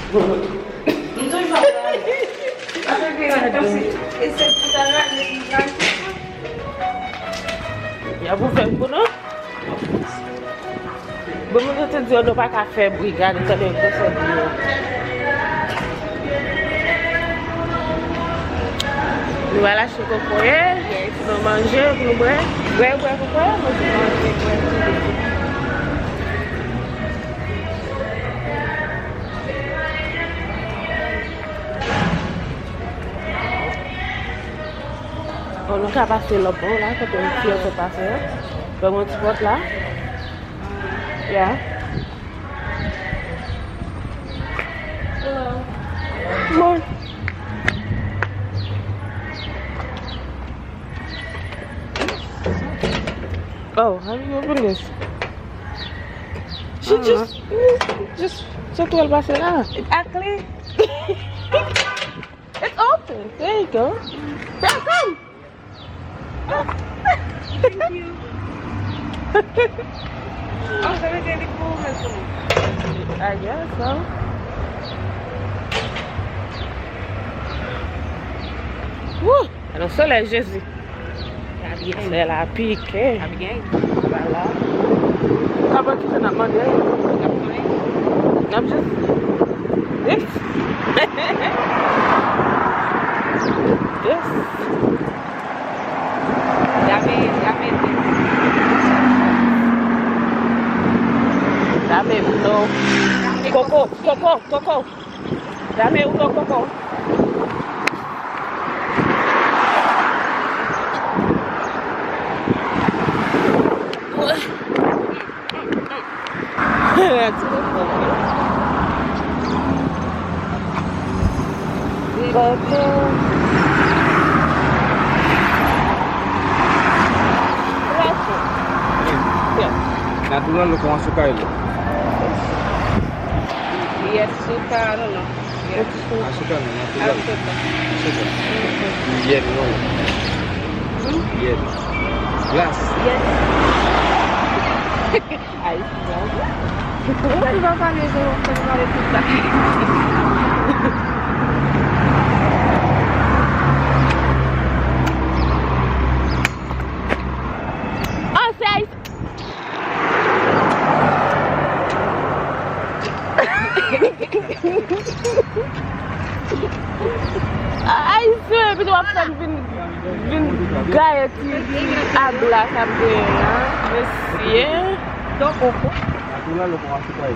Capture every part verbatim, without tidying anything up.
M toujou ap gade. Ap gade kòmsi e se pou ta gade, li gade. Y ap ouvè l pou nou. Bon, moun yo te di yo nou pa ka fè bri, gade tande gwosè bri yo. Nou al achte kokoye, pou nou manje, pou nou bwè. Bwè, bwè kokoye, manje, manje, bwè. Bon, nou ka pase lòt bò la, kote yon ti oto pase an. Ban mwen ti pòt la. Yeah. Hello. Bon. Oh, how do you open this? She just, just, just wè l pase la. A kle. It's open. There you go. Girl, come. Thank you. Oh, sa vle di li pou mwen tou. I guess so. Woo! Nan solèy Jezi. Sè la pike. Vwala. Kaban ki fè n ap mande. N ap just this. This. Dame, dame. Dame uno. Coco, Coco, Coco. Dame uno, Coco. Natural o con azúcar? Yes, azúcar, no, no. Azúcar, no, natural. Azúcar. Azúcar. Bien, no. Bien. Glass. Yes. Ay, si blan. Ou wè l pa pale, se ou k pale tout sa. Oh, se Ayisyen. Ayisyen, epi w ap fè m vin, vin gaye ti abla k ap genyen an. Mesye. Natural o con azúcar?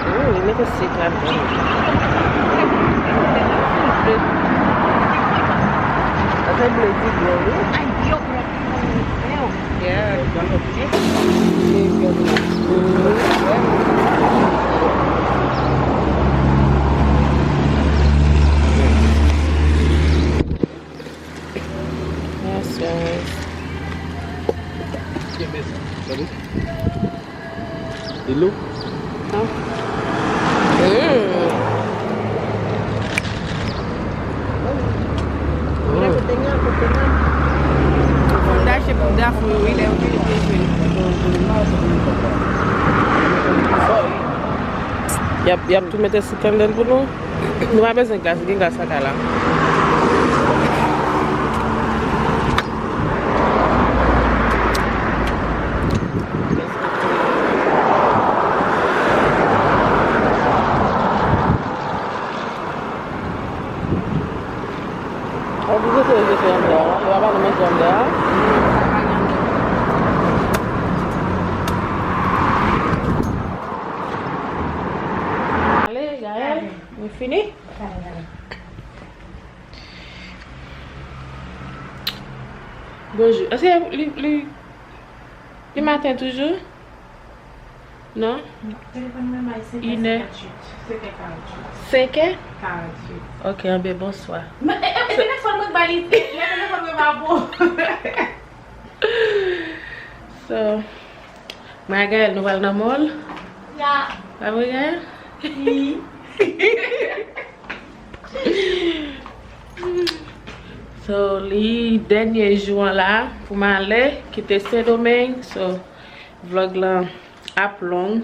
Oh, li mete sik ladan. Sa se ble di blan, wi. Yeah. Yes, guys. Hello? Mm. Fondasyon pou dafou, wi, lè yo te jwe. Y ap, y ap tou mete sou kandèl pou nou. Nou pa bezwen gaz, gen gaz sa kay la. Ou oblije jete anndan an, yo pa ba nou manje anndan an. Ale, Gaël, nou fini? Bonjou. Èske li, li, li maten toujou? Non? Telefòn mwen bay senk è senkanntuit. Senk è karanntuit. Senk è? Karanntuit. Ok, anben, bonswa. Men, e, e, e telefòn mwen k ba li, e, e telefòn mwen pa bon. So, mwen ak Gaël, nou pral nan mall? Ya. Pa vre, Gaël? Wi. So, li dènye jou an la pou m ale kite Sendomeng. So, vlòg lan ap long.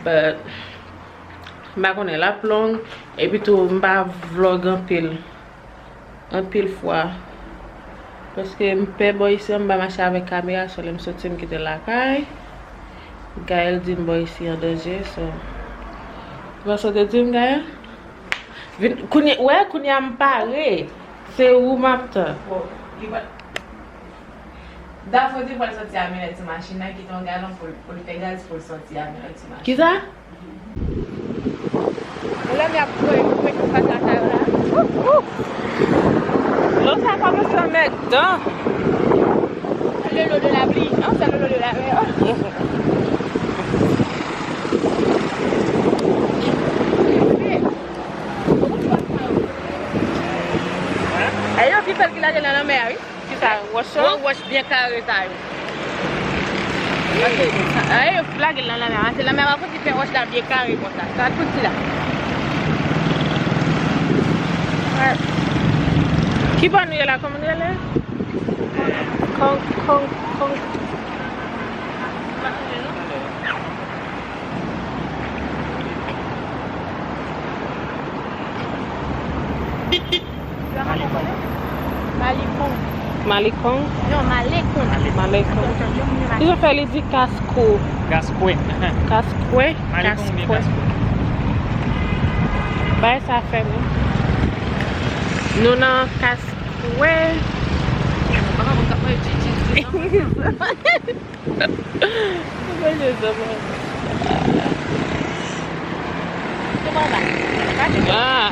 But, m pa konnen, l ap long, epi tou, m pa vlog anpil, anpil fwa. Paske m pè bò isi an, m pa mache avèk kamera, so lè m soti, m kite l lakay. Gaël di m bò isi an danje, so. Ou pa sa w te di m, Gaël? Vin, kounye, wè, kounye a m pare. Se ou m ap tann. Bon, li pa Dafo di pou l soti a menè ti machin nan, kite yon galon pou l, pou l fè gaz pou l soti a menè ti machin. Kisa? Lè m ap voye, voye tout fatra sa yo la. Ouh, ouh. Dlo sa kòmanse anmèdan. Le lo de la pli, an, se le lo de la mè. E yo ki fè l ki lage nan lanmè a, wi. Kisa? Wòch yo? Gwo wòch byen kare sa yo. Aye, yo lage l nan lanmè a. Se lanmè a pa fouti fè wòch la byen kare konsa. Sa tout ki la. Ki bò nou ye la? Kòman nou rele? Kong, kong, kong. Malikong. Malikong? Non, Malekong. Malekong. Kisa fè li di kasko? Kaskwe. Kaskwe? Malikong oubyen kaskwe. Kaskwe. Bay sa fè nou. Nou nan kaskwe. Ah.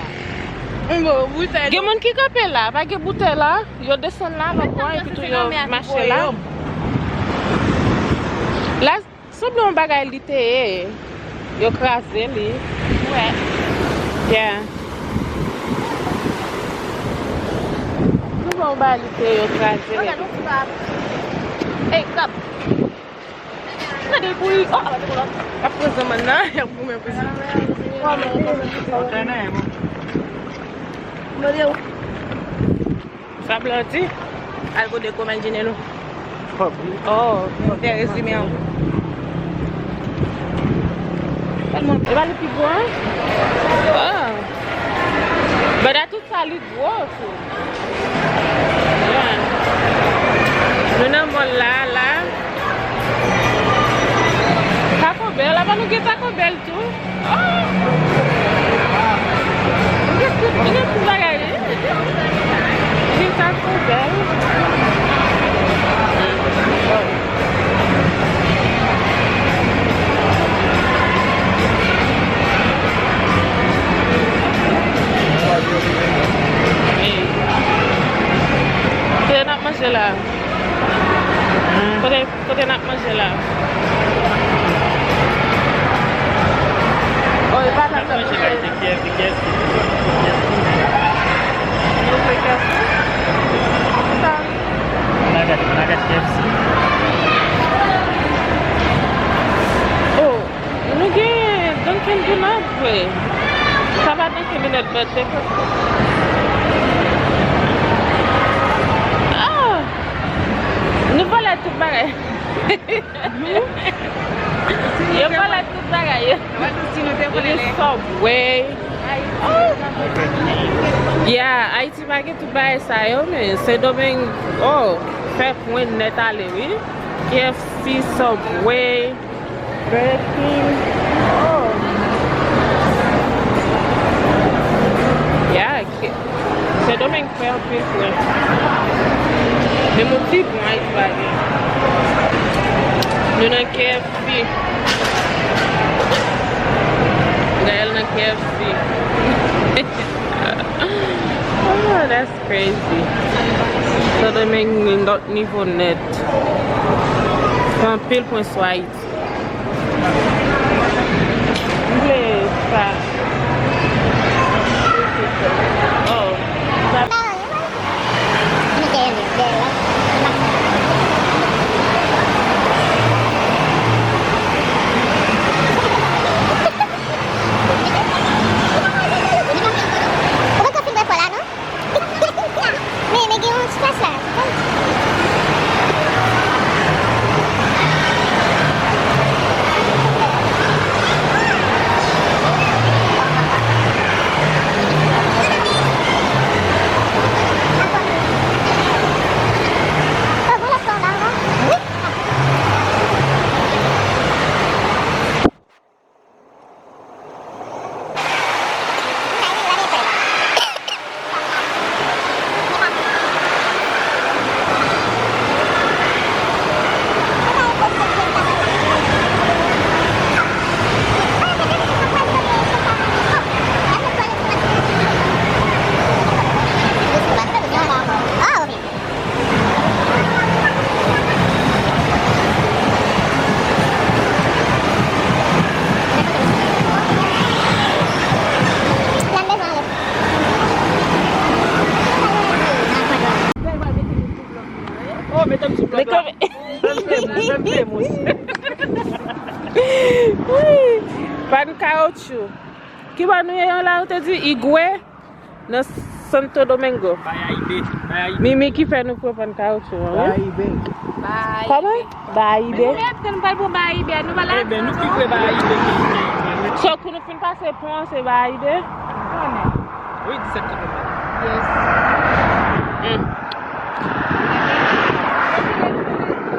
Gen moun ki kanpe la, pa gen boutèy la, yo desann la, lòt bò, epi tou yo mache la. La, sanble yon bagay li te ye, yo kraze li. Yeah. Sanble yon bagay li te ye, yo kraze li. Ey, kòb. Gade l pou li. Oh, ap pran zanmann nan, y ap goumen pou li. Sa blan di? Al kote kòm enjinye nou. Oh, fè rezime an. E pa li pi gwo, en? Oh. But I Sa li gwo tou. Yeah. Nou nan mòl la, la. Taco Bell, apa nou gen Taco Bell tou? Oh! Nou gen tout, nou gen tout bagay, wi. Nou gen Taco Bell. Oh. Kote n ap manje la? Kote, kote n ap manje la? Oh, e pa sa. N ap manje la, se K F C, K F C. Nou fè K F C? Sa. N a gade, n a gade K F C. Oh, nou gen Dunkin' Donut vre. Sa pa Dunkin' Donut, but they put, ah! Nou vòlè tout bagay. Yo vòlè tout bagay. Li Subway. Yeah, Ayiti pa gen tout bagay sa yo, men Sendomeng, oh, fè pwen nèt ale, wi. K F C, Subway, Burger King, oh. Yeah, K-, Sendomeng fè anpil pwen. Men yon ti pwen Ayiti pa gen. Nou nan K F C. Gaël nan K F C. Oh, that's crazy. Sendomeng lòt nivo nèt. Fè anpil pwen sou Ayiti. M vle sa. Oh. Ou pa ka fin bwè kò la, non? Men, men gen yon ti plas la. Wi, pàn kawotchou. Ki bò nou ye la, ou te di? Igwe, nan Santo Domingo. Bay Ayibe, bay Ayibe. Mimi ki fè nou pran pàn kawotchou an, wi. Bay Ayibe. Kòman? Bay Ayibe. Men nou mèt ke nou pral pran bay Ayibe, nou pral. Eben, nou pi pre bay Ayibe ke, ke, ke. So, kou nou fin pase pon an, se bay Ayibe? Wi, disèt kilomèt. Yes. Mm.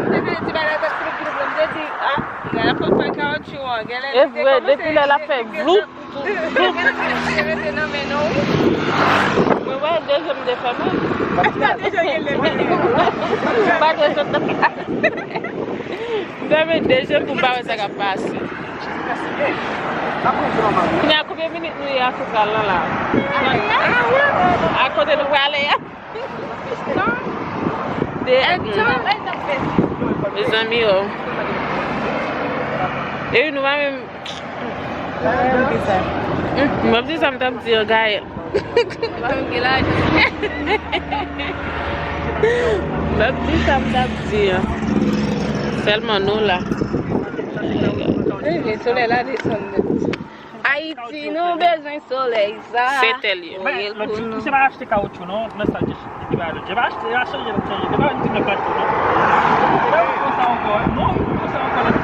Te fè ti bagay tèt kouloup kouloup, m te di, ah, gade pòt pa kawotchou an, genlè. E vre, depi lè l ap fè vloup, vloup, vloup. Te rete nan men nou, wi. Mwen wè de je m te fèmen. M pa t wè sa t ap pase. M fèmen de je m pou m pa wè sa k ap pase. Kounye a, konbyen minit nou ye a Sentral lan la? A kote nou prale a? De, mezanmi, o. E nou pa menm. Mm, m ap di sa m t ap di an, Gaël. M ap di sa m t ap di an. Sèlman nou la. Solèy la desann nèt. Ayiti, nou bezwen solèy sa. Se tèl ye. Men, lòt jou, misye pa achte kawotchou, non, nan sa, Jay pa achte, li pa chanje, l ap chanje. Li pa vin di m l ap achte, non. Li pa konsa ankò, non, li konsa ankò, l ap.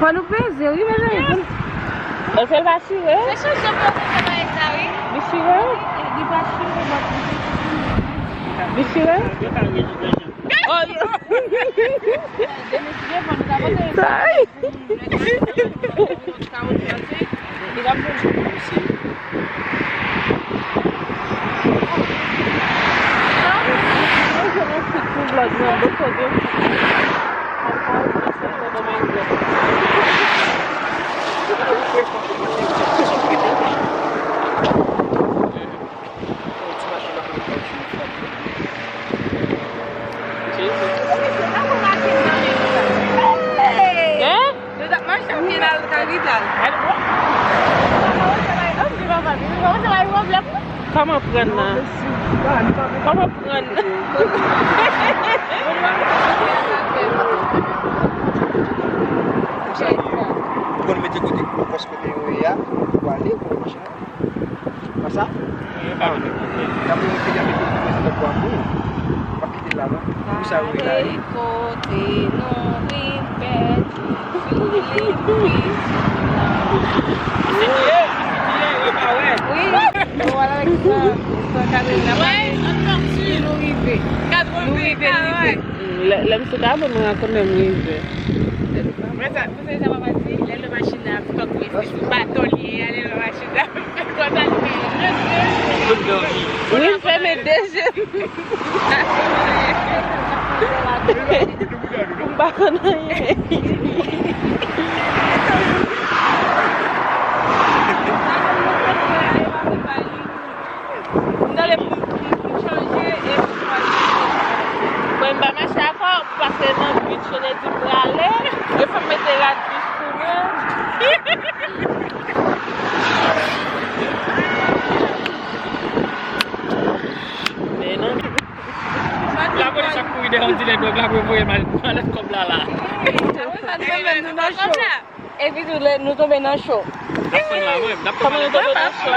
Fò nou peze, wi, mezanmi. Èske l pa chire? Se chanje pou yo fè bagay sa, wi. Li chire? Li pa chire, bon. Li chire? Yo ka rejwenn. Oh, yo. Ay. Hein? Nou t ap mache ap vin al kapital. Kòman pran nan? Kòman pran nan? Ou konn mete kote pòs kote yo ye a, ou ale, ou konn machin. Konsa? Yo pa vle kote. N ap mete, n ap mete pou prezidan pou apre. W ap kite l la, non? Pou sa yo rele la, wi. Kote nou vin pèdi Filip Kristina. Wi, yo pa wè. Wi, yo wè l avèk sa. San Katrina. Wi, nou rive. Nou rive, nou rive. Lè, lè m sou kabo, mwen rakonte m rive. Mwen sa, mwen sa papa di, lè l nan machin nan, ap fè kou, se sou baton li ye, lè l nan machin nan, fè konsa, li fè. Wi, m fèmen de je m. M pa konn anyen. M tande pou, pou, pou chanje e pou chwazi. Mwen, m pa mache akò, paske nan bit yo te di m prale, e fò m mete rad bit pou mwen. Men non. Lapolis ap kouri dèyè yon dilè dwòg la pou yo voye mal-, malèt kòb la la. Epi tou lè nou tonbe nan cho. N ap pran la, wi, n ap pran la. Kòman nou tonbe nan cho?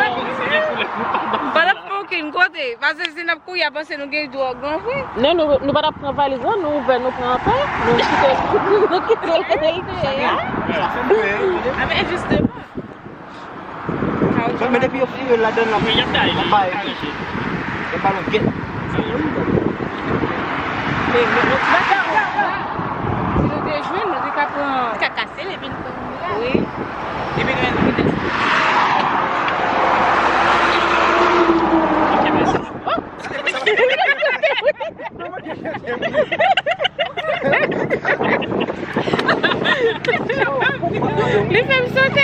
M pa t ap pran okenn kote. Paske si n ap kouri, y a panse nou gen dwòg, non, vre? Non, nou, nou pa t ap pran valiz, non, nou ouvè, nou pran anpè, nou kite, nou kite l. A, men jisteman. Men depi yo fouye l ladann, l ap, l ap bay. Yon balon gèt. Si nou te jwenn, nou te ka pran. Ka kase l epi n pran. Wi. Epi nou menm nou kite. Ok, mèsi. Li fè m sote.